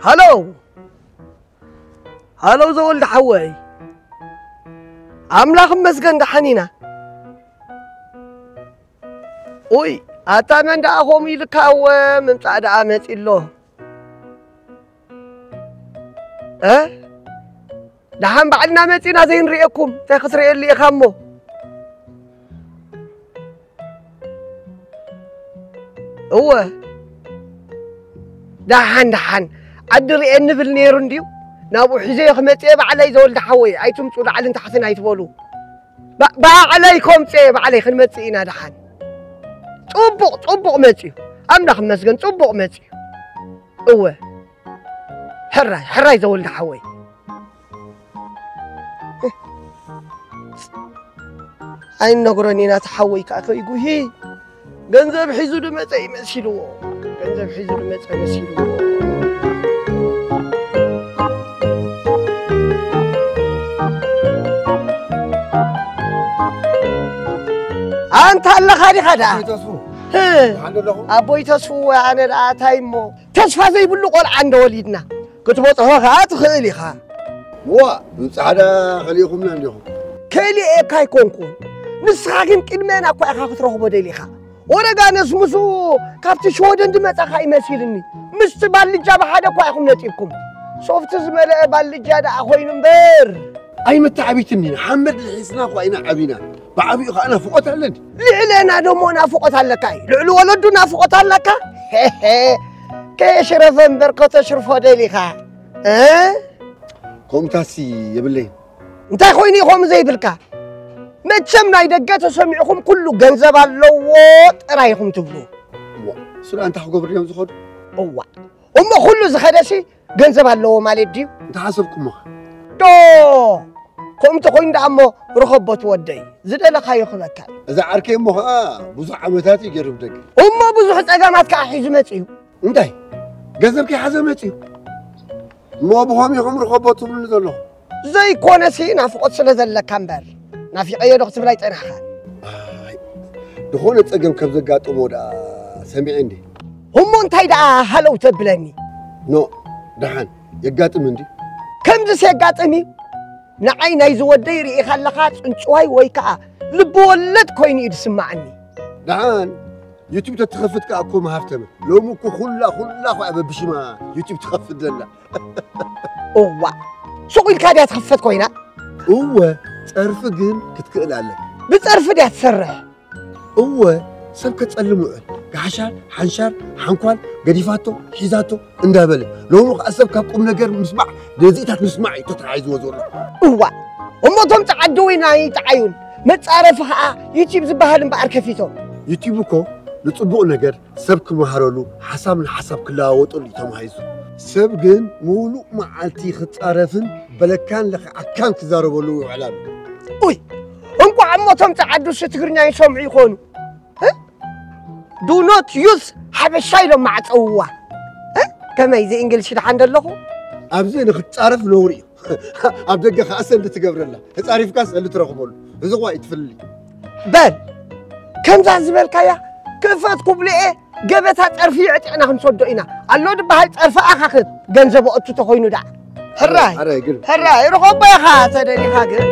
ሃሎ፣ ሃሎ፣ ዘወልደ ሓወይ፣ ኣምላኽ ይመስገን ደሓን ኢና። ኡይ፣ ኣታ መን ደኣ ከምኡ ኢልካ? እወ፣ ምምጻእ ደኣ መጺ ኣሎ። እ? ደሓን ባዕልና መጺና ዘይንርእየኩም፣ እንታይ ክትርእየሉ ኢኻ እሞ? እወ፣ ደሓን ደሓን፣ ዓዲ ርእየኒ ብል ነይሩ እንድዩ። ናብኡ ሒዘዮ ክመጽእ እየ ባዕለይ፣ ዘወልደ ሓወይ፣ ኣይትምጹ ላዕልን ታሕትን ኣይትበሉ። ባ-፣ ባዕለይ ከምጽእ እየ ባዕለይ፣ ክንመጽእ ኢና ደሓን። ጽቡቕ፣ ጽቡቕ መጽዩ። ኣምላኽ ይመስገን፣ ጽቡቕ መጽዩ። እወ፣ ሕራይ፣ ሕራይ ዘወልደ ሓወይ። ኣይንነግሮን ኢና፣ እቲ ሓወይ ከኣ ከይጉሂ ገንዘብ ሒዙ ድመጸ እዩ መሲልዎ። ገንዘብ ሒዙ ድመጸ መሲልዎ። ኣንታ ኣለኻ ዲኻ ደኣ? ኣቦይ ተስፉ፣ ህ። ደሓን ዶ ኣለኹም? ኣቦይ ተስፉ፣ ኣነ ደኣ እንታይ እሞ፣ ተስፋ ዘይብሉ ቆልዓ እንዶ ወሊድና። ክትበጽሖ ከኣ ትኽእል ኢኻ። እዋ፣ ብጻዕዳ ከሊእኹምና እንዲኹም። ከሊኤካ ኣይኮንኩን። ንስኻ ግን ቅድመና እኳ ኢኻ ክትረኽቦ ደሊኻ። ወረጋ ነስምሱ ካብቲ ሽወደን ድመጻኻ ይመሲልኒ። ምስቲ ባልጃ ብሓደ እኳ ኢኹም ነጢብኩም። ሶፍቲ ዝመልአ ባልጃ ደኣ ኮይኑ እምበር። ኣይመተዓቢትኒ፣ ሓመድ ልሒስና እኳ ኢና ዓቢና። ብዓቢኡ ኸኣ ናፍቖት ኣለኒ። ልዕለና ደሞ ናፍቖት ኣለካ እዩ። ልዕሊ ወለዱ ናፍቖት ኣለካ? ሄሄ፣ ከየሽረፈ እምበር ከተሽርፎ ደሊኻ። እ? ከምኡታሲ የብለይን። እንታይ ኮይኑ እዩ ከምኡ ዘይብልካ? መቸም ናይ ደገ ተሰሚዕኹም ኩሉ ገንዘብ ኣለዎ ጥራይ ኢኹም ትብሉ። እዋ፣ እሱ ደኣ እንታይ ክገብሩ እዮም ዝኸዱ? እዋ፣ እሞ ኩሉ ዝኸደሲ ገንዘብ ኣለዎ ማለት ድዩ? እንተሓሰብኩሞ ኸ? ዶ! ከምኡ ተኾይኑ ደኣ እሞ ርኸቦት ወደይ፣ ዝደለኻዮ ክበካ እዩ። እዛ ዓርከይ እሞ ኸኣ ብዙሕ ዓመታት እዩ ገይሩ ብደገ። እሞ ብዙሕ ጸገማት ከኣ ሒዙ መጺኡ። እንታይ? ገንዘብ ከይሓዘ መጺኡ? እሞ ብኸመይ ኢኹም ርኸቦት ትብሉኒ ዘለኹም? ዘይኮነሲ ናፍቖት ስለ ዘለካ እምበር፣ ናፊቐዮ ዶ ክትብል ኣይጸናሕካን? ኣይ፣ ዝኾነ ጸገም ከም ዘጋጥሞ ደኣ ሰሚዐ እንዴ? እሞ እንታይ ደኣ ሃለው ተብለኒ? ኖ፣ ደሓን የጋጥም እንዲ። ከምዚስ የጋጥም እዩ? ንዓይ ናይዚ ወደይ ርኢኻ ኣለኻ፣ ጽንጽዋይ ወይ ከኣ ልቢ ወለድ ኮይኑ እዩ ዝስምዓኒ። ደሓን ዩቱብ ተትኸፍት ከኣ እኮ መሃፍተመ። ሎሚ እኮ ኩላ፣ ኩላ እኮ እያ በብሽማ ዩቱብ ትኸፍት ዘላ። እዋ፣ ሱቕ ኢልካ ድያ ትኽፈት ኮይና? እወ፣ ጸርፊ ግን ክትክእል ኣለካ። ብጸርፊ ድያ ትሰርሕ? እወ፣ ሰብ ከጸልም ውዕል። ጋሕሻር፣ ሓንሻር፣ ሓንኳል፣ ገዲፋቶ፣ ሒዛቶ እንዳበለ። ሎሚ ከኣ ሰብ ካብ ቁም ነገር ምስማዕ፣ ነዚእታት ምስማዕ እዩ ተተሓሒዝዎ ዘሎ። እዋ፣ እሞ እቶም ጸዓዱ ናይ ጠዓዩን መጻረፊ ከኣ ዩቲብ ዝበሃል እምበኣር ከፊቶም። ዩቲብ እኮ ንጽቡቕ ነገር ሰብ ክመሃረሉ፣ ሓሳብ ንሓሳብ ክለዋወጠሉ እዩ ተማሂዙ። ሰብ ግን ምሉእ መዓልቲ ክጻረፍን በለካን ለኽዓካን ክዛረበሉ ይውዕል ኣሎ። ኡይ፣ እንቋዕ እሞ እቶም ጸዓዱስ ትግርኛ ይሰምዑ ይኾኑ። እ? Do not use ሓበሻ ኢሎም ማዕጸውዋ። እ? ከመይ፣ እዚ እንግሊሽ ደሓን ዶ ኣለኹ? ኣብዚ ንኽትጻረፍ ነውሪ እዩ። ኣብ ደገ ከኣ ሰልዲ ትገብረላ። ተጻሪፍካ ሰልዲ ትረኽበሉ። እዚ እኳ እዩ እቲ ፍልልይ። በል፣ ከምዛ ዝበልካያ ክፈት ኩብልኤ ገበታ ጸርፊ ዕጢቕና ክንሰዶ ኢና። ኣሎ ድበሃል ጸርፊ ኣኻኽብ፣ ገንዘብ ኣቱ ተኾይኑ ደኣ። ሕራይ፣ ሕራይ ግን። ሕራይ፣ ርኸቦ ኢኻ ተደሊኻ ግን።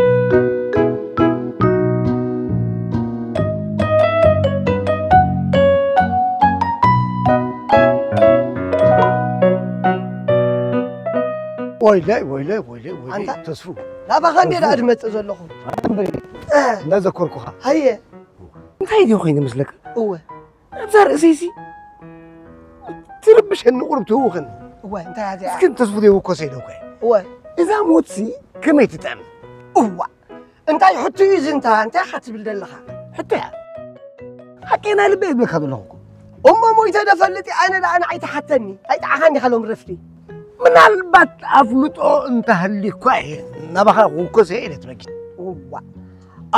ወይለይ፣ ወይለይ፣ ወይለይ፣ ወይለይ፣ ኣንታ ተስፉ። ናባኻ እንዴ ደኣ ዝመጽእ ዘለኹ? ኣንታ እምበይ፣ እ። እንዳዘከርኩኻ። ሃየ። እንታይ ድዩ ኮይኑ መስለካ? እወ። ኣብዛ ርእሰይሲ ትርብሸኒ፣ ቁሩብ ትህውኸኒ። እወ፣ እንታይ እያ እዚኣ? እስኪ ተስፉ ዘይውከሶ ኢለ እኮ እየ። እወ። እዛ ሞትሲ ከመይ ትጥዕም? እዋ፣ እንታይ ሕቶ እዩ እዚ እንታ? እንታይ ኢኻ ትብል ዘለኻ? ሕቶ እያ። ሓቀይ ናይ ልበይ እብለካ ዘለኹ እኮ። እሞ ሞይተ ዶ ፈልጥ እየ? ኣነ ደኣ ንዓይ ትሓተኒ። ኣይጠዓኻን ዲኻ ሎም ረፍዲ? ምናልባት ኣፍልጦ እንተሃልዩኳ እየ ናባኻ ክውከስ እየ ኢለ ትበኪ። እዋ፣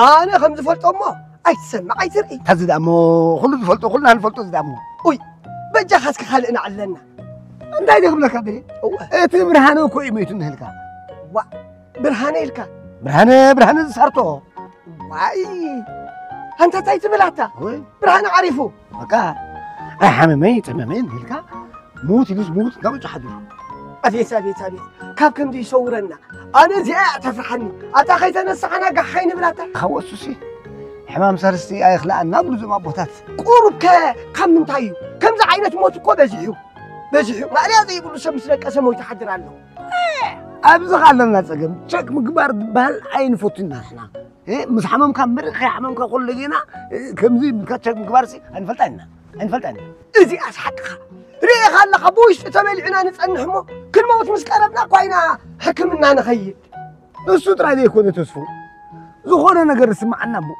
ኣነ ከም ዝፈልጦ እሞ ኣይትሰምዕ ኣይትርኢ። ታዚ ደኣ እሞ ኩሉ ዝፈልጦ ኩልና ንፈልጦ እዚ ደኣ እሞ። ኡይ፣ በጃኻ እስኪ ካልእ ንዓለና። እንታይ ድየ ክብለካ ደየ? እዋ። እቲ ብርሃነ እኮ እዩ ሞይቱ እንህልካ። ዋ፣ ብርሃነ ኢልካ? ብርሃነ፣ ብርሃነ ዝሳርቶ። ዋይ፣ ኣንታ እንታይ ትብል ኣታ? ወይ። ብርሃነ ዓሪፉ። በቃ፣ ኣይሓመመይ፣ ጠመመይ እንህልካ፣ ምዉት ኢሉስ ምዉት እንዳበጮ ሓዲሩ። ኣቤት ኣቤት ኣቤት፣ ካብ ከምዚ ይሰውረና። ኣነ እዚኣ እያ ተፍርሓኒ። ኣታ ከይተነሳሕና ጋሕ ኣይንብላታ። ካብ ወሱሲ ሕማም ሳርስቲ ኣይኽልኣና ብሉ ዞም ኣቦታት። ቁሩብ ከ ካብ ምንታይ እዩ? ከምዚ ዓይነት ሞት እኮ በዚሑ በዚሑ። ማእለያ ዘይብሉ ሰብ ምስ ደቀሰ ሞይቱ ሓድር ኣሎ። ኣብዚ ኣለና ጸገም፣ ቸክ ምግባር ዝበሃል ኣይንፈቱን ኢና ንሕና። እ፣ ምስ ሓመምካ እምበር ከይሓመምካ ኩሉ ግና፣ እ፣ ከምዚ ኢልካ ቸክ ምግባርሲ ኣይንፈልጣን ኢና። ኣይንፈልጣን ኢና። እዚኣስ ሓቅኻ። ርኢኻ ኣለኻ፣ ብውሽጢ ተበሊዕና ንጸንሕ እሞ ክንመውት ምስ ቀረብና እኳ ኢና ሕክምና ንኸይድ። ንሱ ጥራይ ዘይኮነ ተስፉ፣ ዝኾነ ነገር ዝስምዓና እሞ፣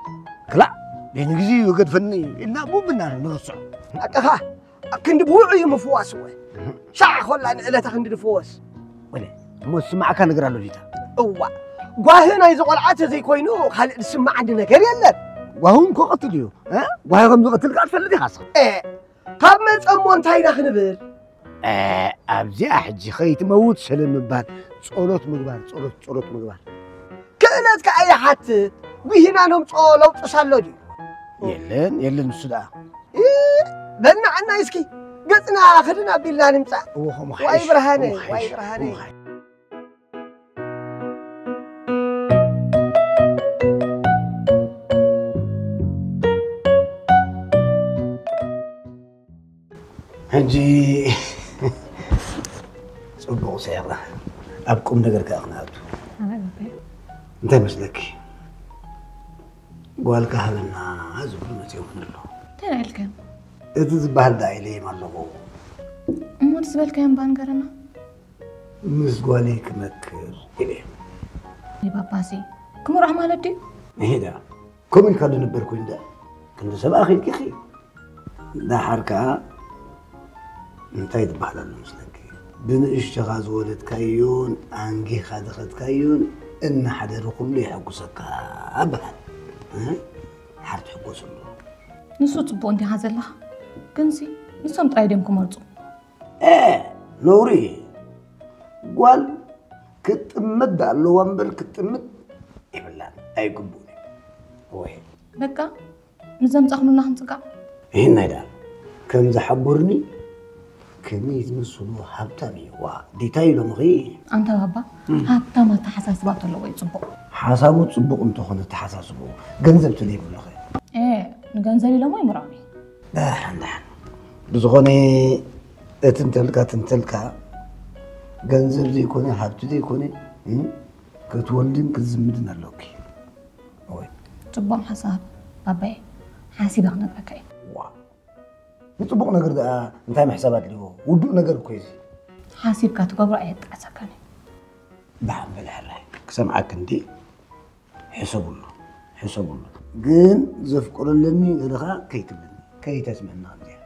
ክላእ፣ በይኑ ግዜ ይገድፈኒ ኢልና ቡብ እናበልና ንረስዖ። ሓቅኻ፣ ኣብ ክንዲ ብውዑይ እዩ ምፍዋስ እወ። ሻዕ ኾላ ንዕለታ ክንዲ ንፍወስ። ወለ፣ እሞ ዝስምዓካ ነገር ኣሎ ዲታ? እዋ፣ ጓሂ ናይዚ ቆልዓ ተዘይኮይኑ ካልእ ዝስምዓኒ ነገር የለን። ጓሂ እውን ክቐትል እዩ፣ እ? ጓሂ ከም ዝቐትል ከኣ ትፈልጥ ኢኻ ንስኻ። እ፣ ካብ መጸ እሞ እንታይ ኢና ክንብል? እ፣ ኣብዚኣ ሕጂ ከይትመውት ሰለም ምባል፣ ጸሎት ምግባር፣ ጸሎት፣ ጸሎት ምግባር። ክእለት ከኣ ይሓትት፣ ጉሂና ነምጽኦ ለውጥስ ኣሎ ድዩ? የለን፣ የለን፣ ንሱ ደኣ። እ፣ በል ንዓናይ እስኪ ገጽና ክድን ኣቢልና ንምጻእ። እዎ፣ ከምኡ ዋይ ሓይሽ፣ ብርሃነይ፣ ከምኡ ዋይ ሓይሽ፣ ብርሃነይ። ከምኡ ሓይሽ። ሕጂ ጽቡቕ ሰይራ፣ ኣብ ቁም ነገር ከኣ ክንኣቱ። ኣነ ባባይ። እንታይ መስለኪ? ጓልካ ሃበና ዝብሉ መጺኦም ኣሎ። እንታይ ኢልካ? እቲ ዝበሃል ደኣ ኢለዮም ኣለኹ። እሞ እቲ ዝበልካዮም ባንገረና? ምስ ጓለይ ክመክር ኢለ። ንባባሲ ክምርዖ ማለት ድዩ? ንሄዳ ከምኡ ኢልካ ዝነበር ኮይኑ ደኣ ክንዲ ሰብኣ ኺድኪ ኺ። ደሓር ከኣ እንታይ ትበሃል ኣሎ መስለኪ? ብንእሽተኻ ዝወለድካዮን ኣንጊኻ ዝኸድካዮን እናሓደረ ኩሉ የሐጉሰካ በሃል። እ? ደሓር ትሕጎሰሉ። ንሱ ጽቡቕ እንዲኻ ዘለኻ። ግንሲ ንሶም ጥራይ ድዮም ክመርጹ? እ፣ ነውሪ። ጓል ክትጥመት ደኣ ኣለዋ እምበር ክትጥምት የብላን። ኣይግቡእን እዩ። ወይ። በቃ፣ ምስ ዘምጻኹምልና ክንጽጋዕ። ይህናይ ደኣ፣ ከም ዝሓበሩኒ፣ ከመይ ዝመስሉ ሃብታም እዩ። ዋ፣ ዲታ ኢሎምኺ? ኣንታ ባባ፣ እም። ሃብታም ኣተሓሳስባ ተለዎ እዩ ጽቡቕ። ሓሳቡ ጽቡቕ እንተኾነ ኣተሓሳስብኡ፣ ገንዘብ ተለይብሉኸ? እ፣ ንገንዘብ ኢሎሞ ይምርዖም እዩ። ደሓን፣ ደሓን። ብዝኾነ፣ እቲ እንተልካ ትንተልካ፣ ገንዘብ ዘይኮነ፣ ሃብቲ ዘይኮነ፣ እም፣ ክትወልድን ክትዝምድን ኣለኪ። ወይ። ጽቡቕ ሓሳብ፣ ባባየ። ሓሲበ ክነግረካ እየ። ዋ። ንጽቡቕ ነገር ደኣ እንታይ ምሕሳብ ኣድልዎ? ውዱእ ነገር እኮ እዩ እዚ። ሓሲብካ ትገብሮ ኣየጣዕሰካን እዩ። ደሓን በል ሕራይ። ክሰምዓኪ እንዲ። ሕሰብሉ፣ ሕሰብሉ። ግን ዘፍቅሮ ኣለኒ ኢልኻ ከይትብለኒ፣ ከይተስምዐና ከምዚኣ።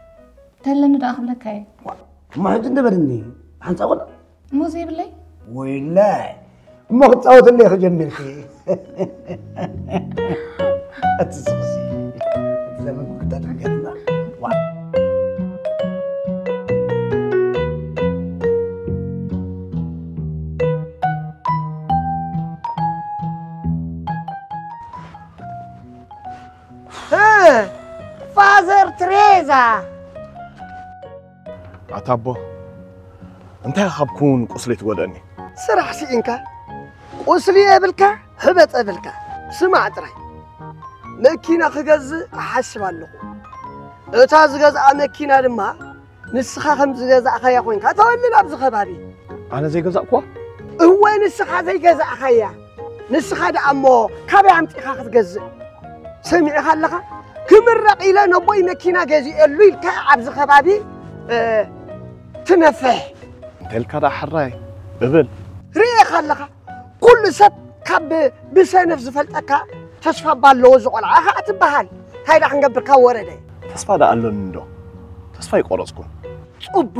ተለኒ ደኣ ክብለካ እየ። ዋ፣ እሞ ሕጂ እንደ በልኒ፣ ሓንሳእ ወላ? እሞ ዘይብለይ? ወይላይ፣ እሞ ክትጻወትለይ ክጀሚርኪ። ኣቲ ስኽሲ፣ እቲ ዘመን ክዳድ ሕገትና። ዋ። እ፣ ፋዘር ትሬዛ። ኣታ ኣቦ፣ እንታይ ካብ ክውን ቁስሊ ትጎድኣኒ? ስራሕ ስኢንካ፣ ቁስሊ የብልካ፣ ህበጥ የብልካ። ስማዕ ጥራይ፣ መኪና ክገዝእ እሓስብ ኣለኹ። እታ ዝገዝኣ መኪና ድማ ንስኻ ከም ዝገዛእካያ ኮይንካ ተወልድ ኣብዚ ከባቢ። ኣነ ዘይገዛእኩዋ? እወ፣ ንስኻ ዘይገዛእካያ። ንስኻ ደኣ እሞ ካበይ ኣምጺኻ ክትገዝእ? ሰሚዕኻ ኣለኻ? ክምረቕ ኢለ ነቦይ መኪና ገዚኤሉ ኢልካ ኣብዚ ከባቢ፣ እ፣ ትነፍሕ። እንተ ኢልካ ደኣ ሕራይ እብል። ርኢኻ ኣለኻ? ኩሉ ሰብ ካብ ብሰነፍ ዝፈልጠካ ተስፋ እባ ኣለዎ እዚ ቆልዓ ኸዓ ትበሃል። እንታይ ደኣ ክንገብር ካብ ወረደ? ተስፋ ደኣ ኣሎኒ እንዶ። ተስፋ ኣይቆረጽኩን። ጽቡቕ።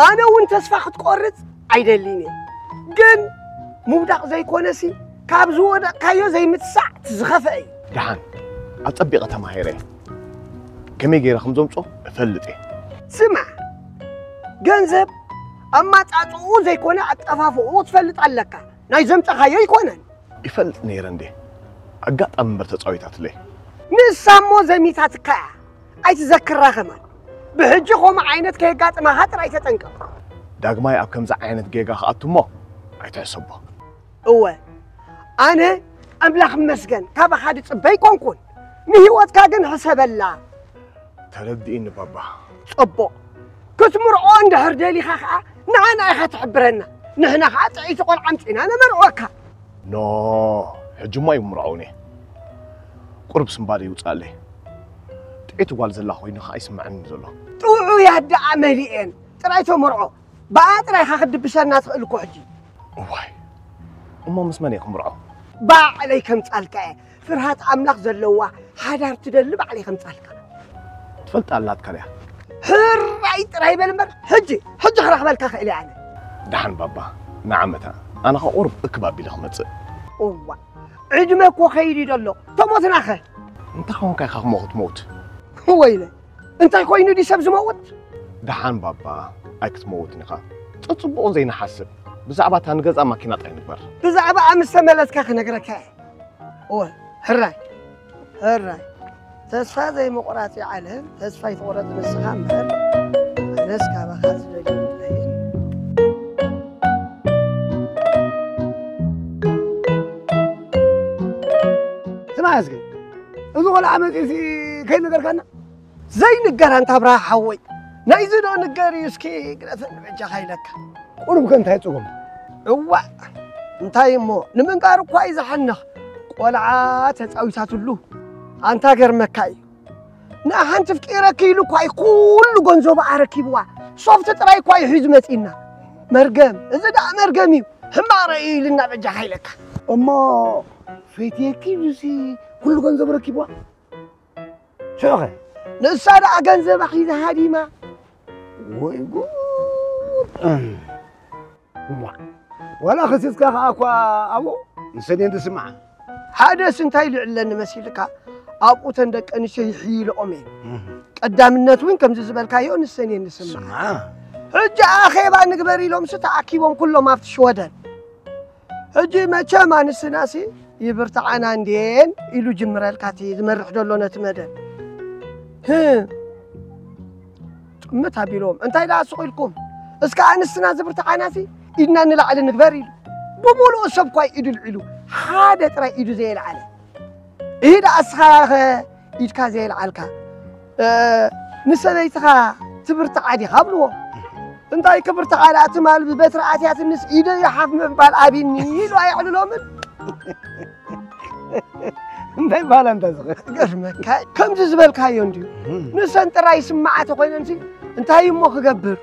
ኣነ እውን ተስፋ ክትቆርጽ ኣይደልን እየ። ግን ምውዳቕ ዘይኮነሲ፣ ካብ ዝወደቕካዮ ዘይምትሳዕ እቲ ዝኸፍአ እዩ። ደሓን፣ ኣጸቢቐ ተማሂረ። ከመይ ገይረ ከም ዘምጾ እፈልጥ እየ። ስማዕ፣ ገንዘብ ኣማጻጽኡ ዘይኮነ ኣጠፋፍኡ ትፈልጥ ኣለካ። ናይ ዘምጻኻዮ ኣይኮነን። ይፈልጥ ነይረ እንዴ? ኣጋጣሚ እምበር ተጻዊታትለይ። ንሳ እሞ ዘሚታትካ እያ። ኣይትዘክራ ከማን። ብሕጂ ከምኡ ዓይነት ከየጋጥማኻ ጥራይ ተጠንቀቕ። ዳግማይ ኣብ ከምዚ ዓይነት ጌጋ ክኣቱ እሞ ኣይትሕሰቦ። እወ፣ ኣነ ኣምላኽ ይመስገን ካባኻ ድጽበ ኣይኮንኩን። ንህይወትካ ግን ሕሰበላ። ተረድእኒ ባባ። ጽቡቕ። ክትምርዖ እንድሕር ደሊኻ ኸኣ ንዓና ኢኻ ትሕብረና። ንሕና ኸኣ ጥዕይቲ ቆልዓ ኣምጺእና ነመርዖካ። ኖ፣ ሕጂ እሞ ኣይምርዖውን እየ። ቁሩብ ስንባደ ይውጻለይ። ጥዕይቲ ጓል ዘላ ኮይኑ ኸኣ ይስምዓኒ ዘሎ። ጥዑያት ደኣ መሊኤን። ጥራይ ተመርዖ። ብኣ ጥራይ ኢኻ ክትድብሰና ትኽእል እኮ ሕጂ። እዋይ፣ እሞ ምስ መን እየ ክምርዖ? ባዕለይ ከምጻልካ እየ። ፍርሃት ኣምላኽ ዘለዋ ሓዳር ትደሊ ባዕለይ ከምጻልካ። ትፈልጣ ኣላትካ ድያ? ሕራይ ጥራይ በል እምበር፣ ሕጂ፣ ሕጂ ክረኽበልካ ክእል እየ ኣነ። ደሓን ባባ፣ ንዓመታ። ኣነ ኸኣ ቁሩብ እክብ ኣቢለ ክመጽእ። እዋ፣ ዕድመ እኮ ከይዱ እዩ ዘሎ። ተሞትናኸ? እንታይ ኾንካ ኢኻ ክሞት ትመውት? ወይለ፣ እንታይ ኮይኑ ድዩ ሰብ ዝመውት? ደሓን ባባ፣ ኣይክትመውትን ኢኻ። ጽጽቡቕ ዘይንሓስብ። ብዛዕባ እታ ንገዝኣ ማኪና ጥራይ ንግበር። ብዛዕባኣ ምስ ተመለስካ ክነግረካ እየ። እወ፣ ሕራይ፣ ሕራይ። ተስፋ ዘይምቑራጽ እዩ ዓለም፣ ተስፋ ኣይትቑረጽ ንስኻ እምበር። ኣነስ ካባኻ ዝደልዮ ጉዳይ ስማዕ እስኪ፣ እዚ ቆልዓ መጺኡሲ ከይነገርካና? ዘይንገር ኣንታ ኣብርሃ ሓወይ፣ ናይዚ ዶ ንገር እዩ እስኪ ግደፈኒ በጃኻ ኢለካ። ቁሩብ ከ እንታይ ጽጉም? እዋእ፣ እንታይ እሞ፣ ንምንጋር እኳ እዩ ዝሓንኽ። ቆልዓ ተጻዊታትሉ። ኣንታ ገርመካ እዩ። ንኣ ሓንቲ ፍቂረኪ ኢሉ እኳ እዩ ኩሉ ገንዘቡ ኣረኪብዋ። ሶፍቲ ጥራይ እኳ እዩ ሒዙ መጺእና። መርገም፣ እዚ ደኣ መርገም እዩ። ሕማቕ ርእዩ ኢልና በጃኻ ኢለካ። እሞ ፈትየኪ ኢሉሲ ኩሉ ገንዘቡ ረኪብዋ? ሽዑኸ? ንሳ ደኣ ገንዘባ ሒዛ ሃዲማ። ወይ ጉድ! እም። እዋ። ዋላ ከሲስካ ከኣ እኳ ኣብኡ ንሰን እየን ዝስምዓ። ሓደስ እንታይ ልዕለኒ መሲልካ? ኣብኡ ተን ደቂ ኣንስትዮ ይሕይልኦም እየን። እህ። ቀዳምነት እውን ከምዚ ዝበልካዮ ንሰን እየን ዝስምዓ። ስምዓ። ሕጂ ኣኼባ ንግበር ኢሎምሲ ተኣኪቦም ኩሎም ኣብቲ ሽወደን። ሕጂ መቸም ኣንስትናሲ ይብርትዓና እንድየን ኢሉ ጅምረልካ እቲ ዝመርሕ ዘሎ ነቲ መደብ። ህ፣ ጥምት ኣቢሎም፣ እንታይ ደኣ ስቕ ኢልኩም? እስከ ኣንስትና ዝብርትዓናሲ ኢድና ንላዕሊ ንግበር ኢሉ። ብምሉኡ ሰብ እኳ ኢዱ ኣልዒሉ፣ ሓደ ጥራይ ኢዱ ዘየልዓለ። ኢድ ኣስኻኸ ኢድካ ዘየልዓልካ፣ እ፣ ንሰበይትኻ ትብርትዓ ዲኻ ኣብልዎ። እንታይ ክብርትዓ ደኣ ትማል ብበትሪ ኣትያትንስ ኢደይ ሓፍ ምባል ኣብይኒ ኢሉ ኣየዕልሎምን። እንታይ በሃል ኣንታ ዝኸ? ገርመካ፣ ከምዚ ዝበልካዮ እንድዩ። እም። ንሰን ጥራይ ይስምዓ ተኾይነንሲ እንታይ እሞ ክገብር?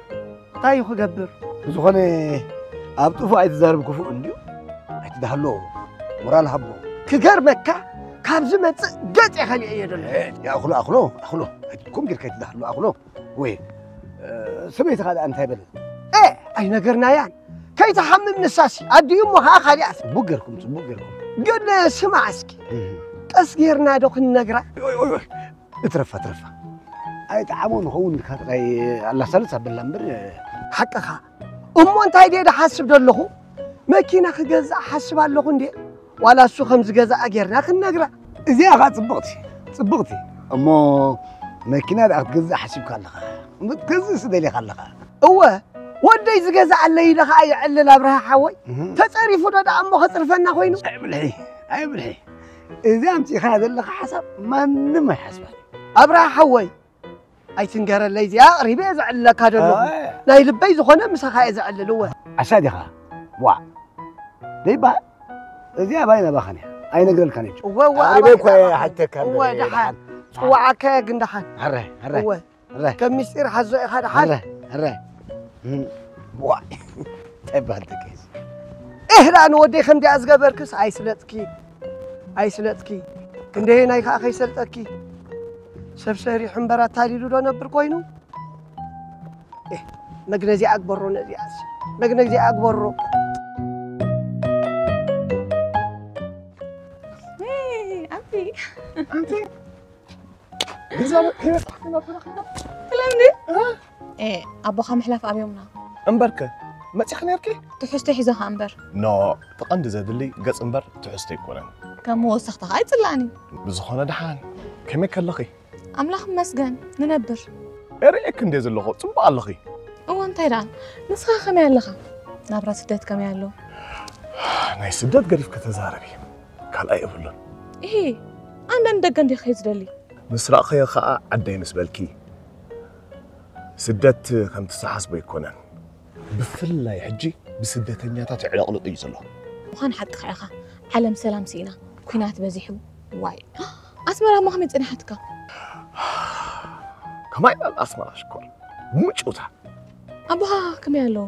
እንታይ እዩ ክገብር? ብዝኾነ ኣብ ጥፉእ ኣይትዛረብ ክፉእ እንድዩ። ኣይትዳህሎ። ሞራል ሃቦ። ክገርመካ ካብ ዝመጽእ ገጽ እየ ከሊአ እየ ዘሎ። እ፣ ኣኽሎ፣ ኣኽሎ፣ ኣኽሎ። ኣይትኩም ጌርካ ኣይትዳህሎ፣ ኣኽሎ። ወይ፣ እ፣ ሰበይትኻ ደኣ እንታይ በለ? እ፣ ኣይነገርናያን። ከይትሓምም ንሳሲ ኣዲኡ እሞ ኸኣ ካሊኣት። ጽቡቅ ጌርኩም፣ ጽቡቅ ጌርኩም። ግን ስማዕ እስኪ፣ እህ። ቀስ ጌርና ዶ ክንነግራ? ኦይ፣ ኦይ፣ ኦይ። እትረፋ፣ እትረፋ። ኣይጠዓሞ ንኸውን ኢልካ ጥራይ ኣላሳልስ ኣበላ እምበር። ሓቅኻ። እሞ እንታይ ድየ ድሓስብ ደለኹ? መኪና ክገዝእ ሓስብ ኣለኹ እንዴ? ዋላ እሱ ከም ዝገዝኣ ጌርና ክንነግራ። እዚኣ ኸኣ ጽብቕቲ፣ ጽብቕቲ። እሞ መኪና ደኣ ክትገዝእ ሓሲብካ ኣለኻ። እሞ ክትገዝእስ ደሊኻ ኣለኻ። እወ፣ ወደይ ዝገዝኣለይ ኢለ ኸኣ የዕልል ኣብርሃ ሓወይ። እህ። ተጸሪፉ ዶ ደኣ እሞ ከጽርፈና ኮይኑ? ኣይብልሒ፣ ኣይብልሒ። እዚ ኣምጺእኻያ ዘለኻ ሓሳብ ማንም ኣይሓስባን። ኣብርሃ ሓወይ፣ ኣይትንገረለይ፣ እዚኣ ኣቕሪበ እየ ዘዕልለካ ዘለኹ። ኣይ። ናይ ልበይ ዝኾነ ምሳኻ እየ ዘዕልል፣ እወ። ዓሻ ዲኻ? ዋዕ። ደይባ፣ እዚኣ ባይ ናባኻን እያ። ኣይነግረልካን እየ። እወ፣ እወ፣ ኣቕሪበ ኣባይ እኳ እየ ናባኻ። ሓተካ እወ፣ እምበር፣ ደሓን። ደሓን። ጽዋዓካ እየ ግን ደሓን። ሕረ፣ ሕረ። እወ። ሕረ። ከም ምስጢር ሓዞ ኢኻ ደሓን። ሕረ፣ ሕረ። እም፣ ዋዕ። እንታይ በሃል ደቂ እዚ? ኤህ፣ ደኣ ንወደይ ከምዚኣ ዝገበርክስ ኣይስለጥኪ። ኣይስለጥኪ፣ ክንደየናይ ከኣ ከይሰልጠኪ። ሰብ ሰሪሑ እምበር ኣታሊሉ ዶ ነብር ኮይኑ? ኤህ፣ መግነዚኣ ኣግበሮ ነዚኣስ፣ መግነዚኣ ኣግበሮ። ወይ፣ ኣቢ። ኣንቲ፣ ገዛ ከይበጻሕኪ ናብ በረኻ። ስለምንድን? እ? ኤ፣ ኣቦኻ ምሕላፍ ኣብዮምና። እምበርከ፣ መጺኺ ነርኪ? ትሕዝቶ ሒዘኻ እምበር። ኖ፣ እቲ ቀንዲ ዘድሊ ገጽ እምበር ትሕዝቶ ኣይኮነን። ከም ወሰኽታ ኸኣ ኣይጽላእን እዩ። ብዝኾነ ደሓን፣ ከመይ ከለኺ? ኣምላኽ ይመስገን፣ ንነብር። እርእየኪ እንድየ ዘለኹ፣ ጽቡቕ ኣለኺ። እወ እንታይ ደኣ? ንስኻ ከመይ ኣለኻ? ናብራ ስደት ከመይ ኣሎ? ናይ ስደት ገዲፍ ከተዛረቢ ካልኣይ የብሉን። እሂ፣ ኣንዳንድ ደገ እንዲኻ ዝደሊ። ምስ ራእኸዮ ኸኣ ዓደይ ምስ በልኪ። ስደት ከምቲ ዝሓስቦ ኣይኮነን። ብፍላይ ሕጂ ብስደተኛታት ይዕለቕልቕ እዩ ዘሎ። ምዃን ሓቅኻ ኢኻ። ዓለም ሰላም ስኢና፣ ኲናት በዚሑ። ዋይ። ኣስመራ እሞ ከመይ ጸኒሓትካ? ከማይ ኣብ ኣስመራ ሽኮር ምጭውታ። ኣቦኻ ከመይ ኣለዉ?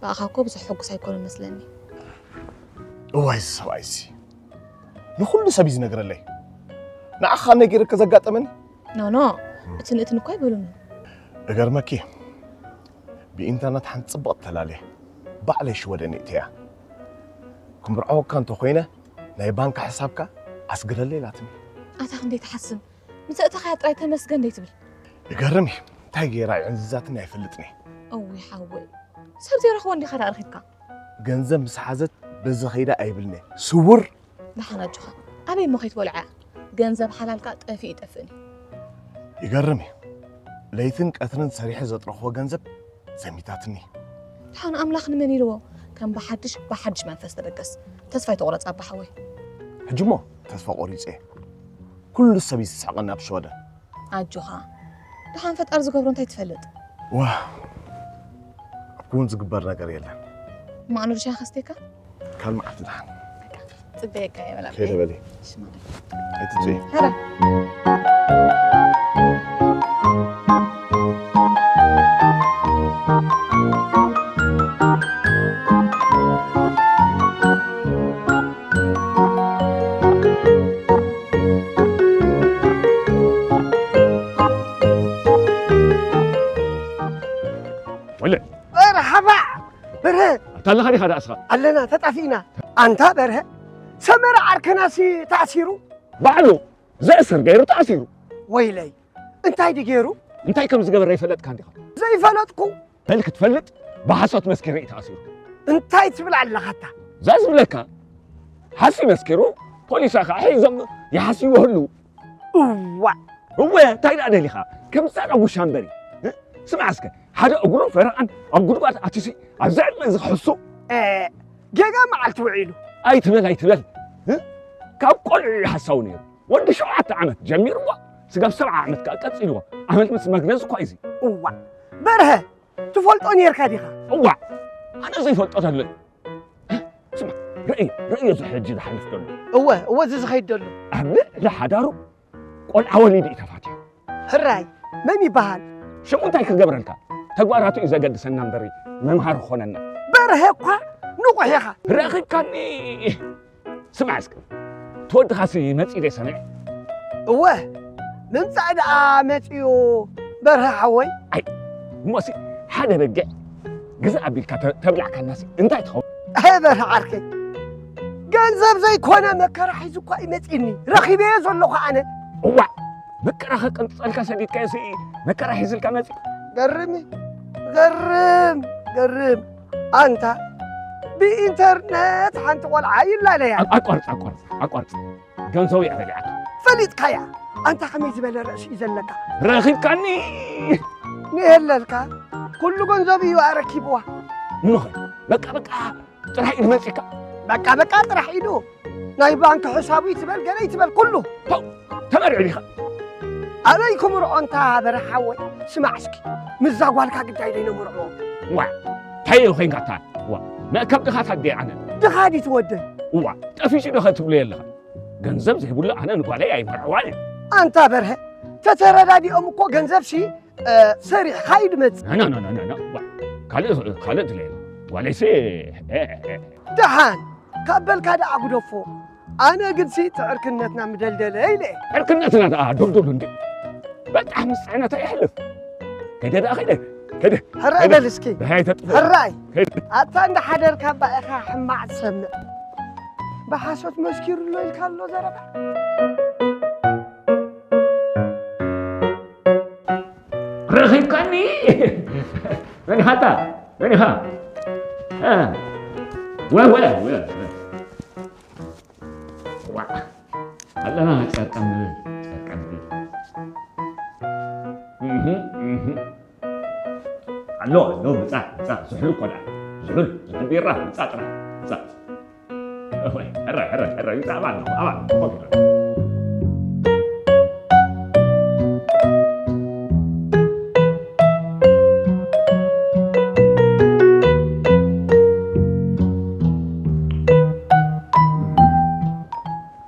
ብኣኻ እኮ ብዙሕ ሕጉስ ኣይኮኑን መስለኒ። እዋይ እዚ ሰብኣይ እዚ ንኹሉ ሰብ እዩ ዝነግረለይ። ንዓኻ ነጊረካ ዘጋጠመኒ? ኖ ኖ፣ እትን እትን እኮ ኣይበሉኒ። እገርመኪ ብኢንተርነት ሓንቲ ጽብቕቲ ተላልየ ባዕለይ ሽወደን እእትያ ክምርዐወካ እንተኾይነ ናይ ባንክ ሕሳብካ ኣስግረለይ ኢላትኒ። ኣታ ክንደይ ትሓስም ምስ እተኻያ ጥራይ ተመስገን ደይ ትብል። ይገርም እዩ እንታይ ገይራ ይዕንዝዛትኒ ኣይፈልጥን እየ። እውይ ሓወይ ሰብ ዘይረኽቦ እንዲኻ ደኣ ረኺብካ። ገንዘብ ምስ ሓዘት በዚ ኸይዳ ኣይብልኒ ስውር። ደሓን ኣጆኻ ኣበይ እሞ ከይትበልዖ እያ ገንዘብ ሓላልካ ጠፊኡ ይጠፍእን እዩ። ይገርም እዩ ለይትን ቀትርን ሰሪሐ ዘጥረኽዎ ገንዘብ ዘሚታትኒ። ደሓን ኣምላኽ ንመን ኢልዎ ከም ብሓድሽ ብሓድሽ መንፈስ ተበገስ ተስፋ ኣይትቑረጽ ኣባ ሓወይ። ሕጂ እሞ ተስፋ ቆሪጸ እየ ኩሉ ሰብ እዩ ዝስሕቐኒ ኣብ ሽወደን። ኣጆኻ ደሓን ፈጣሪ ዝገብሮ እንታይ ትፈልጥ። ዋ ኣብኩ እውን ዝግበር ነገር የለን። ማዕኖ ድሻ ከስቴካ ካልእ መዓልቲ ደሓን። ጽበየካ እየ በላ። ከይደ በሊ። ኣይትጽኢ። ወለ መርሓባ በርሀ ኣታ ኣለኻ ዲኻ ደኣ እስኻ ኣለና ተጣፊእና ኣንታ በርሀ ሰመረ ዓርከናሲ ተኣሲሩ ባዕሉ ዘእስር ገይሩ ተኣሲሩ ወይለይ እንታይ ድገይሩ እንታይ ከም ዝገበረ ይፈለጥካ እንዲኻ ዘይፈለጥኩ በል ክትፈልጥ ብሓሶት መስኪሩ እዩ ተኣሲሩ እንታይ ትብል ኣለኻታ እዛ ዝብለካ ሓሲ መስኪሩ ፖሊሳ ከዓ ሒዞም ይሓስይዎ ህልው እዋ እወ እንታይ ደኣ ደሊኻ ከምዚ ጸረ ጉሻ እምበሪ ስምዓ እስከ ሓደ እግሩ ፈረቓን ኣብ ጉድጓድ ኣትዩሲ ኣብዚ ዕድመ እዚ ክሕሱ ጌጋ መዓልቲ ውዒሉ ኣይትበል ኣይትበል ካብ ቆልዑ እዩ ሓሳዊ ነይሩ ወዲ ሸውዓተ ዓመት ጀሚርዎ ስጋብ ሰብዓ ዓመት ከዓ ቀፂልዎ ዓመት ምስ መግነዝ እኳ እዩ እዋ በርሀ ትፈልጦ ነርካ ዲኻ እዋ ኣነ ዘይፈልጦ ተሎ ስማ ርእዮ ርእዮ እዚ ሕጂ ዝሓልፍ ዘሎ እወ እወ እዚ ዝኸይድ ዘሎ ኣብ ልዕሊ ሓዳሩ ቆልዓ ወሊዱ እዩ ተፋትሑ ሕራይ መን ይበሃል ሽሙ እንታይ ክገብረልካ ተግባራቱ እዩ ዘገድሰና እምበሪ መምሃሪ ክኾነና በርሀ እኳ ንቑሕ ኢኻ ረኺብካኒ ስማዕ እስከ ተወድኻሲ መፂ ደ ሰሚዐ እወ ምምፃእ ደኣ መፂኡ በርሀ ሓወይ ኣይ እሞሲ ሓደ በጊዕ ግዛ ኣቢልካ ተብላዕካናሲ እንታይ ትኸውን ኣይ በርሀ ዓርከይ ገንዘብ ዘይኮነ መከራ ሒዙ እኳ እዩ መፂኒ ረኺበዮ ዘለኹ ኣነ እዋ መከራ ከቀንጥፀልካ ሰዲድካዮ ሲ መከራ ሒዝልካ መፂ ገርም ገርም ገርም ኣንታ ብኢንተርነት ሓንቲ ቆልዓ ይላለያ ኣቋርፅ ኣቋርፅ ኣቋርፅ ገንዘቡ እያ በሊዓቶ ፈሊጥካያ ኣንታ ከመይ ዝበለ ርእሲ እዩ ዘለካ ረኺብካኒ ንየለልካ ኩሉ ገንዘቡ እዩ ኣረኪብዋ ምኸ በቃ በቃ ጥራሕ ኢሉ መፂካ በቃ በቃ ጥራሕ ኢሉ ናይ ባንክ ሕሳቡ ይትበል ገለ ይትበል ኩሉ ተመርዒ ዲኻ ኣበይ ክምርዖ እንታ በረሓወይ ስማዕ እስኪ ምዛ ጓልካ ግዳይ ደይነምርዖ ዋ እንታይ እዩ ኮይንካ እታ ዋ መእከብ ድኻ ታዴ ኣነ ድኻ ዲ ትወደ ዋ ጠፊሹ ዶ ከትብሎ የለኻ ገንዘብ ዘይብሉ ኣነ ንጓለይ ኣይመርዕዋን እየ ኣንታ በርሀ ተተረዳዲኦም እኮ ገንዘብ ሲ ሰሪሕኻ እዩ ድመጽእ ካልእ ካልእ ድለ ጓለይሲ ደሓን ካብ በልካ ደኣ ጉደፎ ኣነ ግንሲ ትዕርክነትና ምደልደለ ኢለ ዕርክነትና ደኣ ዶብዶብ እንዲ በጣሕ ምስ ዕነታ ይሕልፍ ከደ ደኣ ከደ ከደ ሕራይ በል እስኪ ብሃይ ተጥፎ ሕራይ ከደ ኣታ እንዳሓደርካ እባ ኢኻ ሕማዕ ትሰምዕ ብሓሶት መስኪሩ ኣሎ ኢልካ ኣሎ ዘረባ ረኺብካኒ መን ኢኻ ኣታ መን ኢኻ ወ ወ ወ ኣለና ጨርቀም ጨርቀም ሎ ሎ ምጻእ ምጻእ ዝሑል እኮ ደኣ ዝሑል ዝሑል ቢራ ምጻእ ጥራሕ ምጻእ። እወይ፣ ሕራይ ሕራይ ሕራይ ምጻእ ኣባል ኣለኹ ኣባል ኣለኹ ኮፍ ኢለ።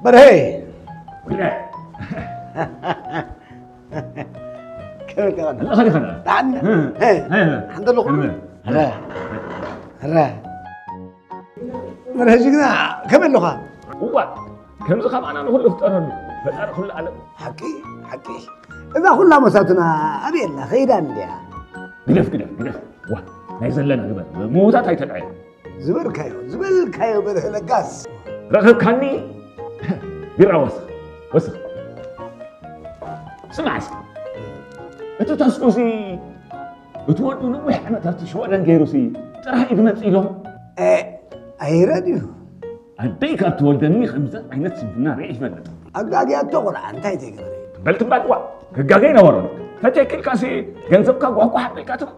በርሄ። ወይለ። ከመይ ከመይ? ኣለኻ ዲኻ ደኣ? ደሓን። እ፣ ሄ፣ ሄ፣ ሄ። ሓንቲ ኣለኹ። እ። ረ፣ ረ። በርሄ ጅግና፣ ከመይ ኣለኻ? እዋ፣ ከምዚ ከማና ንኹሉ ፍጠረሉ። ፈጣሪ ኩሉ ዓለም። ሓቂ፣ ሓቂ። እዛ ኩላ መሳቱና ኣበይ ኣላ? ከይዳ እንድያ? ግደፍ፣ ግደፍ፣ ግደፍ። ዋ፣ ናይ ዘለና ግበር። ምዉታት ኣይተልዐል። ዝበልካዮ፣ ዝበልካዮ በርሀ ለጋስ። ረኸብካኒ? ቢራ ወስኽ፣ ወስኽ። ስማዕ እስኪ፣ እቲ ተስፉ እዚ፣ እቲ ወዱ ነዊሕ ዓመታት ሽወደን ገይሩ ሲ፣ ጥራሕ እዩ ዝመጽእ ኢሎም። እ፣ ኣይረድዩ። ኣደይ ካብ ትወልደኒ ከምዚ ዓይነት ስንፍና ርኢ ይፈልጥ። ኣጋግያቶ ቆልዓ፣ እንታይ ዘይገበረ? በል ትባል፣ ዋ፣ ክጋገ ይነበሮ። ፈትየኪ ኢልካሲ ገንዘብካ ጓሕጓሕ ኣቢልካ ትኽ።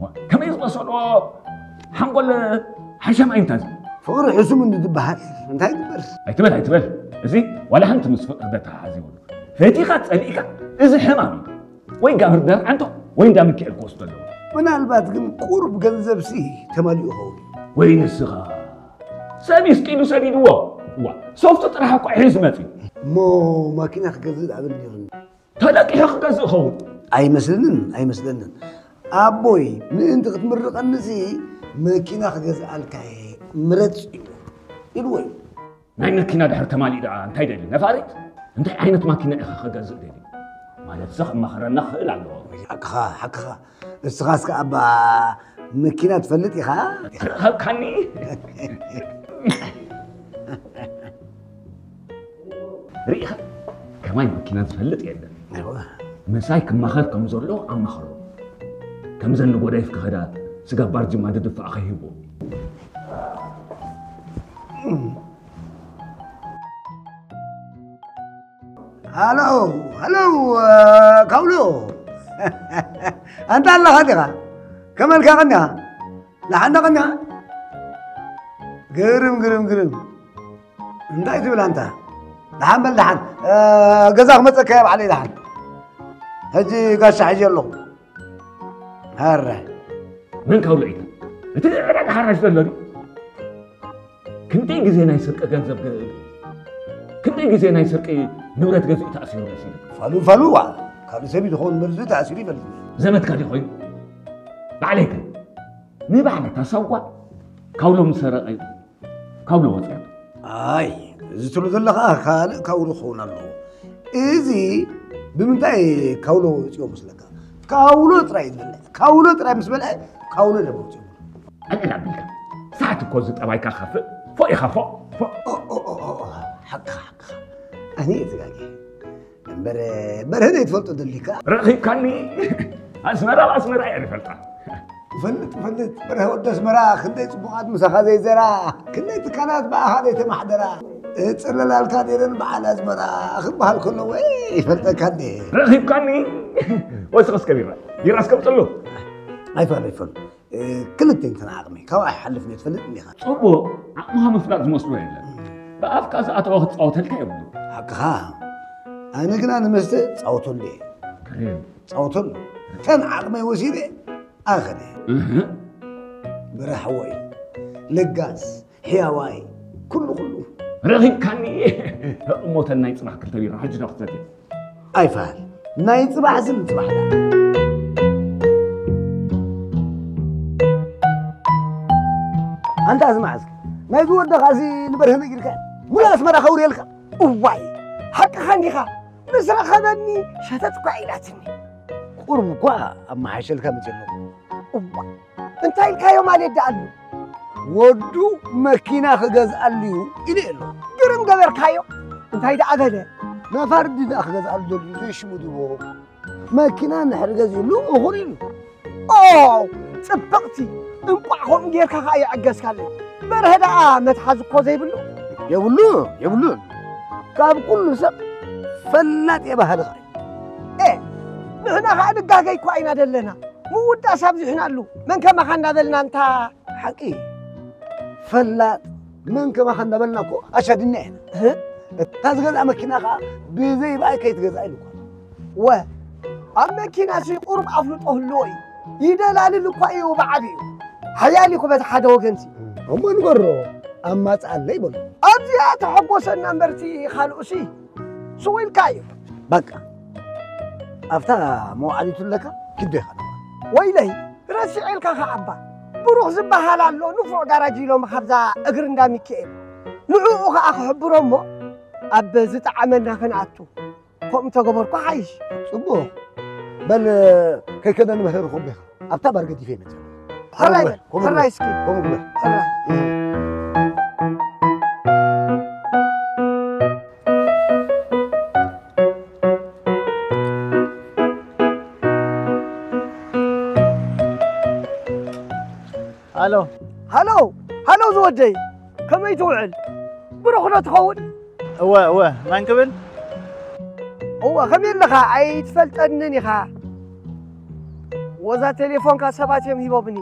ዋ፣ ከመይ ዝመሰሎ ሓንጎል ሓሸም ኣይንታዚ። ፍቕሪ ሕሱም እንዲ ዝበሃል እንታይ ይግበር? ኣይትበል፣ ኣይትበል። እዚ ዋላ ሓንቲ ምስ ፍቕሪ ዘተሓሓዝ የብሉ። ፈቲኻ ጸሊእካ፣ እዚ ሕማም እዩ። ወይ ጋብር ደርዓንቶ ወይ እንዳ ሚካኤል ክወስዶ ኣለዎ። ምናልባት ግን ቁሩብ ገንዘብሲ ተማሊኡ ይኸውን። ወይ ንስኻ ሰብ ኢስቂሉ ሰዲድዎ። ዋ፣ ሶፍቱ ጥራሕ እኮ ሒዙ መጺኡ። እሞ ማኪና ክገዝእ ደኣ በል ነይሩኒ። ተለቂሑ ክገዝእ ይኸውን። ኣይመስልንን፣ ኣይመስለንን። ኣቦይ ምእንቲ ክትምርቐኒሲ መኪና ክገዝኣልካ እየ፣ ምረጽ ኢሉ፣ ኢልዎ እዩ። ናይ መኪና ድሕር ተማሊኡ ደኣ እንታይ ደልዩ? ነፋሪት? እንታይ ዓይነት ማኪና ኢኻ ክገዝእ ደልዩ? ማለትሲ ክመኸረና ክኽእል ኣለዎ። ሓቅኻ፣ ሓቅኻ። እስኻስ ከኣ እባ መኪና ትፈልጥ ኢኻ? ረኸብካኒ? ርኢኻ? ከማይ መኪና ዝፈልጥ የለን። እዋ። ምሳይ ክማኸር ከም ዘሎ ኣማኸሮ። ከምዘን ንጎዳይፍ ክኸዳ ስጋ ባርጅማ ድድፋእ ከይህቦ። ሃሎ፣ ሃሎ፣ ካውሎ። ኣንታ ኣለኻ ዲኻ? ከመልካ ቀኒኻ? ደሓን ዶ ቀኒኻ? ግርም፣ ግርም፣ ግርም። እንታይ ትብል ኣንታ? ደሓን በል፣ ደሓን። እ፣ ገዛ ክመጸካ እየ ባዕለይ ደሓን። ሕጂ ጋሻ ሒዘ ኣለኹ። ሃረ። መን ካብ ርኢቶ? እቲ ዕዳጋ ሓራሽ ዘሎ ድዩ? ክንደይ ግዜ ናይ ስርቂ ገንዘብ ገ-፣ ክንደይ ግዜ ናይ ስርቂ ንብረት ገዚኡ ተኣሲሩ መሲሉ? ፋሉ፣ ፋሉ፣ ዋ። ካልእ ሰብ እዩ ዝኸውን እምበር፣ እዚ ተኣሲሩ ይፈልጥ። ዘመድካ ድዩ ኮይኑ? ባዕለይከ? ንባዕለታ ሳዋ ካብ ሎም ዝሰረቐ ካብ ሎ ወፂኣ። ኣይ፣ እዚ ትብሎ ዘለኻ ካልእ ካውሎ ክኸውን ኣለዎ። እዚ ብምንታይ ካውሎ ወፂኦ መስለካ? ካውሎ ጥራይ እዩ ዝበልዕ። ካውሎ ጥራይ ምስ በልዐ ካውሎ ደሞ ወፂኦ። ዕልዕል ኣቢልካ። ሰዓት እኮ እዚ ጠባይካ ከፍእ። ፎእ ኢኻ፣ ፎእ፣ ፎእ። ኦ፣ ኦ፣ ኦ፣ ኦ፣ ሓቅኻ፣ ሓቅኻ። ኣነ እየ ተጋግየ። እምበር፣ በርሀ ዘይትፈልጦ ደሊካ? ረኺብካኒ? ኣስመራ ብኣስመራ እየ ዝፈልጣ። እፈልጥ፣ እፈልጥ። በርሀ ወዲ ኣስመራ፣ ክንደይ ጽቡቓት ምሳኻ ዘይዘራ፣ ክንደይ ትካላት ብኣኻ ዘይተማሕደራ። እጽለላልካ ነይረን በዓል ኣዝመራ ክበሃል ከሎ፣ ወይ ይፈልጠካ እንዴ? ረኺብካኒ? ወስኽ እስከ ቢራ። ቢራ እስከ ምጽሉ። ኣይፋል፣ ኣይፋል። እ፣ ክልተ እንተን ዓቕመይ፣ ካብኣ ይሓልፍ እየ ትፈልጥ እንዲኻ። ጽቡቕ፣ ዓቕምኻ ምፍላጥ ዝመስሎ የለን። ብኣፍካ ዝኣተወ ክጻወተልካ የብሉ። ሓቅኻ። ኣነ ግና ንመስተ ጻወተሉ እየ። ከሪም። ጻወተሉ። እተን ዓቕመይ ወሲደ ኣኸደ። እህ። ብርሃ ሓወይ፣ ለጋስ፣ ሕያዋይ፣ ኩሉ ኩሉ። ረኺብካኒ። እሞ እተን ናይ ጽባሕ ክልተ ቢራ ሕጂ ዶ ክትሰትየ? ኣይፋል። ናይ ጽባሕ ስም ጽባሕ ደኣ። ኣንታ ስማዕ እስኪ፣ ናይዚ ወደኻ እዚ ንበርሀ ነጊርካ፣ ሙሉእ ኣስመራ ከውርየልካ። እዋይ፣ ሓቅኻ እንዲኻ፣ ምስ ረኸበኒ ሸተት እኳ ኢላትኒ። ቁሩብ እኳ ኣመሓይሸልካ መጺእ ኣለኹ። እዋይ፣ እንታይ ኢልካዮ ማለት ደኣ ኣሎ? ወዱ መኪና ክገዝኣሉ እዩ ኢሉ ኣሎ። ግርም ገበርካዮ። እንታይ ደኣ በለ? ነፋርዲ ደኣ ክገዝኣሉ ደልዩ፣ ዘይሽሙ ድቦ። መኪና እንድሕር ገዚእሉ እኹል ኢሉ። ኦ፣ ጽብቕቲ። እንቋዕ ከምኡ ጌርካ ኸኣ የዐገስካለይ። በርሀ ደኣ መትሓዚ እኮ ዘይብሉ። የብሉ፣ የብሉን። ካብ ኩሉ ሰብ ፈላጥ እየ በሃሊ ኸኣ። ኤ፣ ንሕና ኸኣ ንጋገይ እኳ ኢና ደለና። ምውዳስ ኣብዚሕናሉ። መን ከማኻ እንዳበልና እንታ ሓቂ ፈላጥ መን ከማኻ እንዳበልና እኮ ኣሻድና ኢና። እህ? እታ ዝገዝኣ መኪና ኸዓ ብዘይ ብኣይ ከይትገዝኣ ኢሉ እኮ። ወ ኣብ መኪና ሲ ቁሩብ ኣፍልጦ ህልዎ እዩ። ይደላልል እኳ እዩ ብዓቢኡ። ሓያል እዩ በቲ ሓደ ወገን ሲ። እሞ ንገሮ ኣማፅኣለይ በሎ። ኣብዚኣ ተሐጎሰና እምበርቲ ካልኡ ሲ ስቕ ኢልካ እዩ። በቃ ኣብታ መውዓሊቱ ኣለካ ኪዶ ኢኻ። ወይለይ ረሲዐልካ ኸዓ እባ ብሩኽ ዝበሃል ኣሎ ንፉዕ ጋራጅ ኢሎም ካብዛ እግሪ እንዳ ሚካኤል ንዕኡ ኸዓ ክሕብሮ እሞ ኣብ ዝጠዓመና ክንኣቱ። ከምኡ ተገበርኩ ሓይሽ። ጽቡቕ። በል ከይከደ ንምህር ኹቢኻ ኣብታ ባር ገዲፈ ይመጽእ። ሕራይ በል፣ ከምኡ ግበር፣ ሕራይ እስኪ። ከምኡ ግበር። ሕራይ። ሃሎ። ሃሎ፣ ሃሎ ዝወደይ፣ ከመይ ትውዕል? ብሩኽ ዶ ትኸውን? እወ፣ እወ፣ መን ክብል? እወ፣ ከመይ ኣለኻ? ኣይትፈልጠንን ኢኻ። ወዛ ቴሌፎንካ ሰባት እዮም ሂቦምኒ።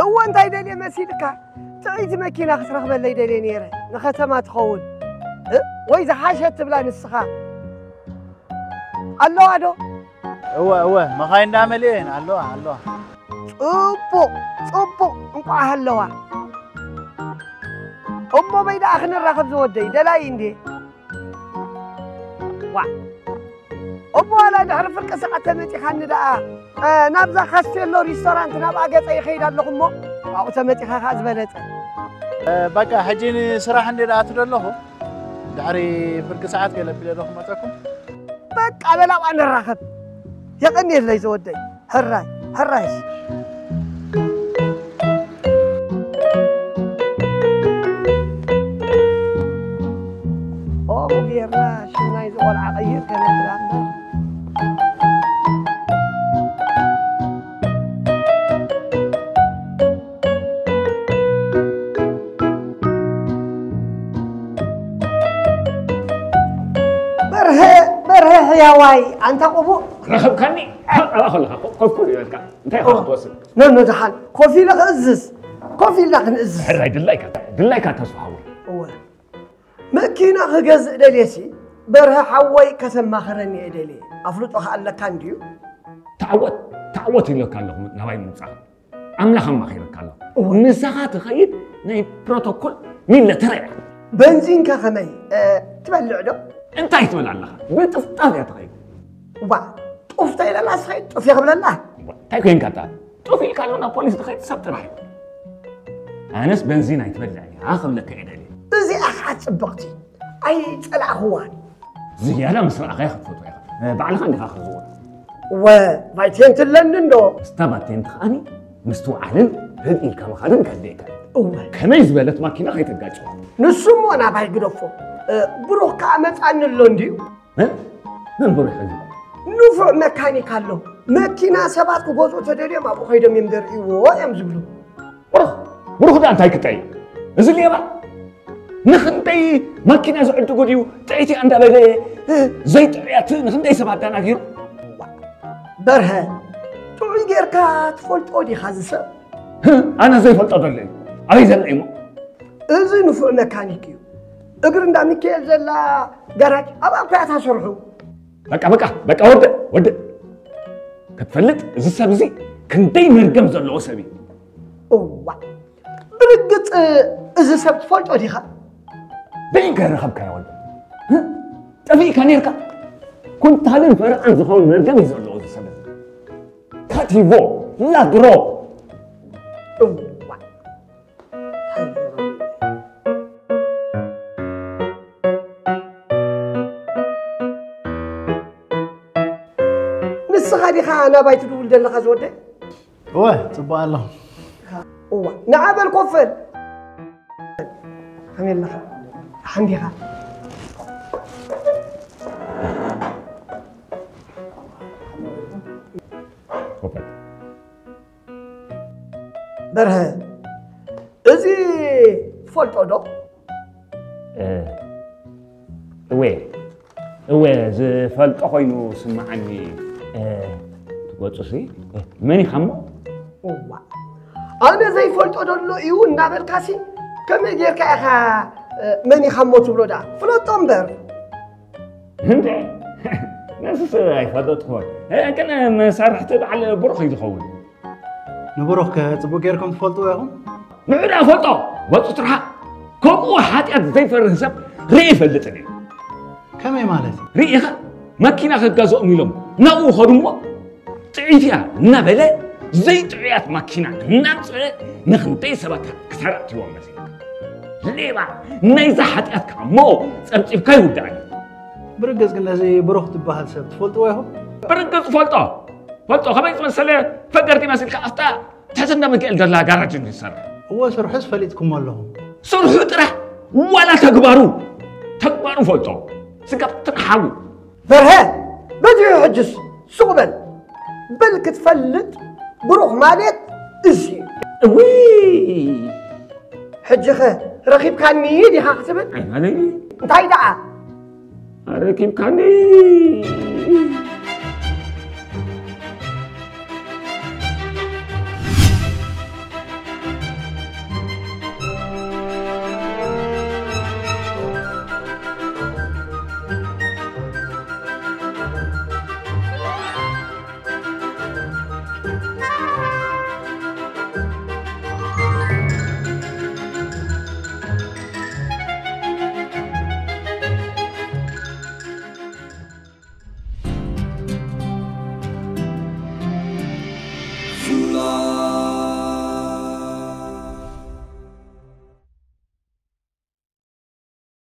እወ፣ እንታይ ደልየ መሲልካ? ጥዕይቲ መኪና ክትረኽበለይ ደልየ ነይረ፣ ንኸተማ ትኸውን። እ? ወይ ዝሓሸት ትብላ ንስኻ። ኣለዋ ዶ? እወ፣ እወ፣ መኻይን ደኣ መሊኤ እየን። ኣለዋ፣ ኣለዋ። ጽቡቕ፣ ጽቡቕ፣ እንቋዕ ሃለዋ። እሞ በይ ደኣ ክንራኸብ ዝወደይ፣ ደላይ እንድየ። ዋእ። እሞ ዋላ ድሕሪ ፍርቂ ሰዓት ተመጺኻኒ ደኣ፣ እ፣ ናብዛ ካስቴሎ ሪስቶራንት ናብኣ ገጸ ይኸይድ ኣለኹ እሞ፣ ኣብኡ ተመጺኻ ከኣ ዝበለጸ። እ፣ በቃ ሕጂ ንስራሕ እንድየ ደኣ ኣትዶ ኣለኹ። ድሕሪ ፍርቂ ሰዓት ገለ ኣቢለ ዶ ክመጸኩም? በቃ በል ኣብኣ ንራኸብ። የቐንየለይ ዝወደይ። ሕራይ፣ ሕራይስ። ከምኡ ጌርና ሽም ናይዚ ቆልዓ ቀይር ከነብላ እምበር። በርሀ፣ በርሀ ሕያዋይ፣ ኣንታ ቅቡእ። ረኸብካኒ? ኣብኣ ከለኻ ኮፍ፣ ኮፍ፣ ኮፍ ይበልካ። እንታይ ኢኻ ክትወስድ? ኖ፣ ኖ፣ ደሓን። ኮፍ ኢለ ክእዝዝ። ኮፍ ኢልና ክንእዝዝ። ሕራይ ድላይካ፣ ድላይካ ተስፋ ሃወይ። እወ። መኪና ክገዝእ ደልየሲ፣ በርሀ ሓወይ ከተማኽረኒ እየ ደልየ። ኣፍልጦ ከኣ ኣለካ እንድዩ? ተዓወት፣ ተዓወት ኢለካ ኣለኹ ናባይ ምምጻእካ። ኣምላኽ ኣማኺሩካ ኣሎ። እወ። ምሳኻ ትኸይድ ናይ ፕሮቶኮል ሚሊተሪ እያ። በንዚንካ ከመይ፣ እ፣ ትበልዕ ዶ? እንታይ ትብል ኣለኻ? ብጥፍጣፍ እያ ትኸይድ። እባ፣ ጡፍ ተይለላ ስኸይድ፣ ጡፍ እየ ክብለላ። እባ፣ እንታይ ኮይንካ እታ? ጡፍ ኢልካ ኣሎ ናብ ፖሊስ ትኸይድ ሰብ ጥራሕ እዩ። ኣነስ በንዚን ኣይትበልዕ እያ ክብለካ እየ ደልየ። እዚኣ ኸዓ ጽብቕቲ፣ ኣይጸላእኽዋን። ዝያዳ ምስ ረኣኻያ ክትፈትዋ ኢኻ። እ፣ ባዕልኻ እንዲኻ ክትዝውር። እወ፣ ቫይቴንት ኣለኒ እንዶ። ምስታ ቫይቴንት ከኣኒ ምስትውዓልን ርግ ኢልካ ምኻድን ከድልየካ እዩ። እወ። ከመይ ዝበለት ማኪና ከይተጋጭዋ። ንሱ እሞ ናባይ ግደፎ። እ፣ ብሩኽ ከኣ መጻኒ ኣሎ እንድዩ። መን? መን ብሩኽ እዩ? ንፉዕ መካኒክ ኣሎ። መኪና ሰባት ክገዝኡ ተደልዮም ኣብኡ ከይዶም እዮም ዘርእይዎ እዮም ዝብሉ። ብሩኽ፣ ብሩኽ ደኣ እንታይ ክጠይ? እዚ ሌባ ንኽንደይ ማኪና ዝዕድጉ ድዩ? ጥዕይቲ እንዳበለ፣ እ፣ ዘይጥዑያት ንኽንደይ ሰብ ኣዳናጊሩ። በርሀ፣ ጥዑይ ጌርካ ትፈልጦ ዲኻ እዚ ሰብ? ህ፣ ኣነ ዘይፈልጦ ዘሎ እዩ። ኣበይ ዘሎ እዩ እሞ? እዚ ንፉዕ መካኒክ እዩ። እግሪ እንዳ ሚካኤል ዘላ ጋራጅ ኣብኣ እኮ እያ ታሰርሑ። በቃ፣ በቃ፣ በቃ፣ ወደ፣ ወደ። ክትፈልጥ፣ እዚ ሰብ እዚ ክንደይ መርገም ዘለዎ ሰብ እዩ። እዋ፣ ብርግጽ እዚ ሰብ ትፈልጦ ዲኻ? በይን ከረኸብካዮ ወደ። ህ? ጠፊእካ ነይርካ? ኩንታልን ፈረቓን ዝኸውን መርገም እዩ ዘለዎ እዚ ሰብ እዚ። ካቲቮ፣ ላድሮ። እዋ። ንስኻ ዲኻ ናባይ ትድውል ዘለኻ ዝወደይ? እወ፣ ጽቡቕ ኣለኹ። እዋ፣ ንዓ በል ኮፍ በል። ከመይ ኣለኻ? ደሓን ዲኻ? ኮፍ በል። በርሀ፣ እዚ ትፈልጦ ዶ? እ፣ እወ፣ እወ፣ ዝፈልጦ ኮይኑ ስምዓኒ። እ፣ ወፁሲ መን ኢኻ እሞ? እዋ ኣነ ዘይፈልጦ ደሎ እዩ እናበልካሲ ከመይ ጌርካ ኢኻ መን ኢኻ እሞ ትብሎ ደኣ? ፍለጦ እምበር። እንደ ነስስ ኣይፈለጥኩዎን። ግን መሳርሕቲ በዓል ብሩኽ እዩ ዝኸውን። ንብሩኽ ከ ጽቡቕ ጌርኩም ትፈልጥዎ ኢኹም? ንዑ ደኣ ፈልጦ፣ ወፁ ትርሓቕ። ከምኡ ሓጢኣት ዘይፈርህ ሰብ ርኢ ይፈልጥን እዩ። ከመይ ማለት? ርኢኻ መኪና ከጋዝኦም ኢሎም ናብኡ ኸዱ እሞ ጥዒት እያ እናበለ ዘይጥዑያት ማኪና እናምፅአ ንክንደይ ሰባት ክሳራ እትዎም መሲልካ። ሌባ ናይዛ ሓጢኣትካ እሞ ጸብጺብካ ይውዳእን እዩ። ብርግጽ ግን ነዚ ብሩኽ ትበሃል ሰብ ትፈልጥዎ ኢኹም? ብርግጽ ፈልጦ ፈልጦ ከመይ ዝመሰለ ፈገርቲ መሲልካ ኣፍታ ትሕቲ እንዳ ሚካኤል ደላ ጋራጅ እንዲሰርሕ። እወ ስርሑስ ፈሊጥኩሞ ኣለኹም። ስርሑ ጥራሕ ዋላ ተግባሩ ተግባሩ ፈልጦ ስጋብ ትርሓቡ። በርሀ በዚሑ ሕጅስ ሱቕ በል በል ክትፈልጥ ብሩኽ ማለት እዚ እዩ። እውይ ሕጂኸ ረኺብካኒ ዲኻ ክትብል ኣይማለኒ እንታይ ደኣ ኣረኪብካኒ